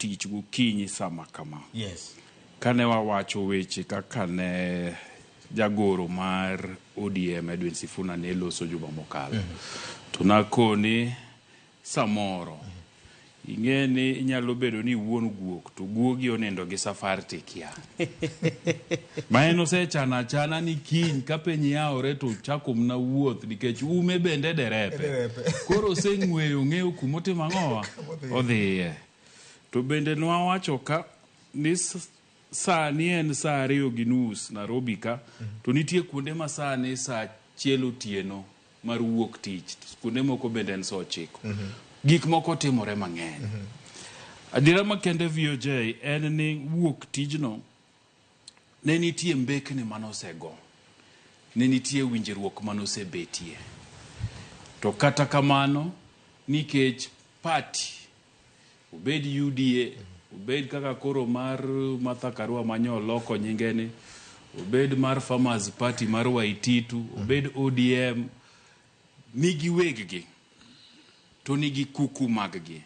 tich gokinyi sama kama. Yes. Kane wawacho weche kaka ne jagoro mar ODM Edwin Sifuna ne loso juma mokalo. To nakoni samoro ing'e ni inyalo bedo ni iwuon guok to guogi onindo gi safar tikia. Ma en osechano achana ni kiny ka piny yawore to chako mna wuoth nikech ume bende derepe. Derepe. Koro oseng'weyo ong'eyo kumotimo ang'owa odhiye. To bende nwawacho ka ni sani en saa 2:30 Nairobi ka to nitie kuonde ma sani saa 1 otieno mar wuok tich kuonde moko bende en saa 9. Gik moko timore mang'eny. Adiera makende VOJ en ni wuok tijno ne nitie mbekni manosego. Ne nitie winjruok manosebetie. To kata kamano nikech party obed UDA, obed kaka koro mar Martha Karua manyoloko nyinge ni, obed mar Farmers Party mar Waititu, obed ODM, nigi weggi to nigi kuku maggi.